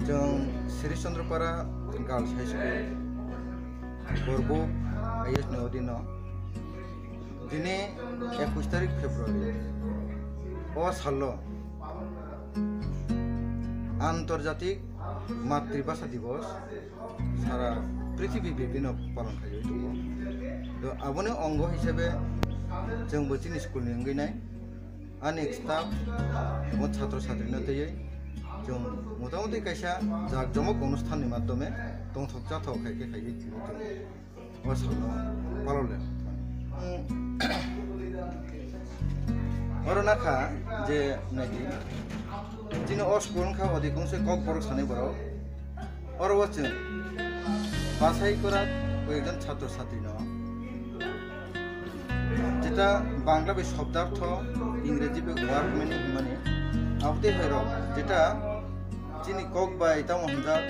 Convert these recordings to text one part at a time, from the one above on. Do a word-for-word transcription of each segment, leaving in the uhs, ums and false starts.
Chwng Sri Chandrapara Girls High School, Borbuk I S ni odino tini ekush tarik February o salo Antarjatik Matribhasha Divos sara prithibi bebino palon khaiwi tongo. To aboni ongo hisabe chwngbo chini school ni wngwi nai ani staff abo chhatro chhatri no twiwi chwng motamoti kaisa jakjomok onusthan ni maddhome tongthok chathok khai khe khaiwi tongo. O salno palole. Oro nakha je naidi. Chini o school wngkha odi kongse Kokborok sanai borok. Oro o chwng basai kora koyekjon chhatro chhatri no. Jeta Bangla bai shobdartho, Ingreji bai word meaning hwnmani. Abotwi hai rok jeta chini Kok bai tamo hwnjak,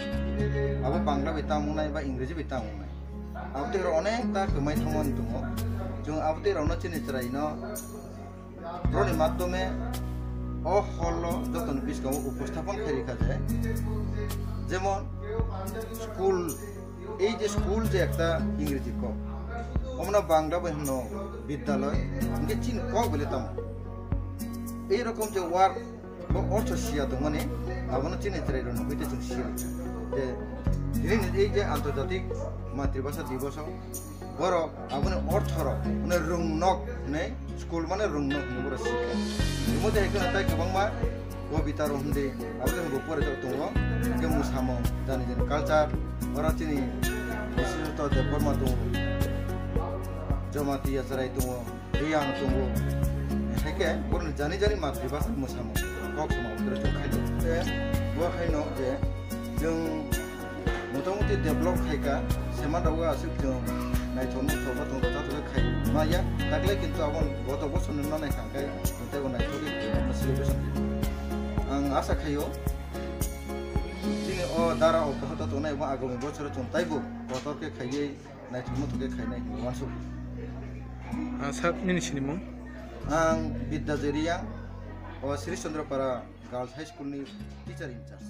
abo Bangla bai tamo wngnai ba Ingreji bai tamo wngnai. Abotwi rok onek ta kwmai thangmani tongo. Chwng abotwi rokno chini chwraino borokni maddhome o hall o jotoni bwskango uposthapan khai rikha je, jemon school, ei je school je ekta Ingreji kok, omono Bangla bai hwno bidyaloi, hinkhe chini kok bele tamo? Ei rokom je word bo ortho siya tongmani, abono chini chwrairokno hwite chwng siya. Je, tini ni ei je Antarjatik Matribhasha Diboso, borok aboni ortho rok, hwnwi rwngnok hwnwi, school mane rwngnok hwnwi borok sikha. Timo de hwnkhe tai kwbangma kobita rok hwnwi, abo de bo pore tongo, hwnkhe mwsamung, jani jani culture, oro chini Biswanath Debbarma tongo, Jamatia Chwrai tongo, Riyang tongo. Haikhe borokni jani jani matribhasha mwsamung, kok samung, borok chwng khaino. Tei bo haino je chwng motamoti develop khaika, seman rogo aswk chwng naithok nuthok ba tongthok tathok khe khai maya. Taklai kintu abo goto bosor no naikha khe teibo naithok khe celebration. Ang asa khaio chini o dara o pohota tongnai bo agami bosoro chwng taibo kotor khe khaiwi naithok nuthok khe khainai hinwi uansuk. Ah, sir, nini sinimung? Ang Bidya Jeriya, o Sri Chandrapara Girls High School ni teacher in charge.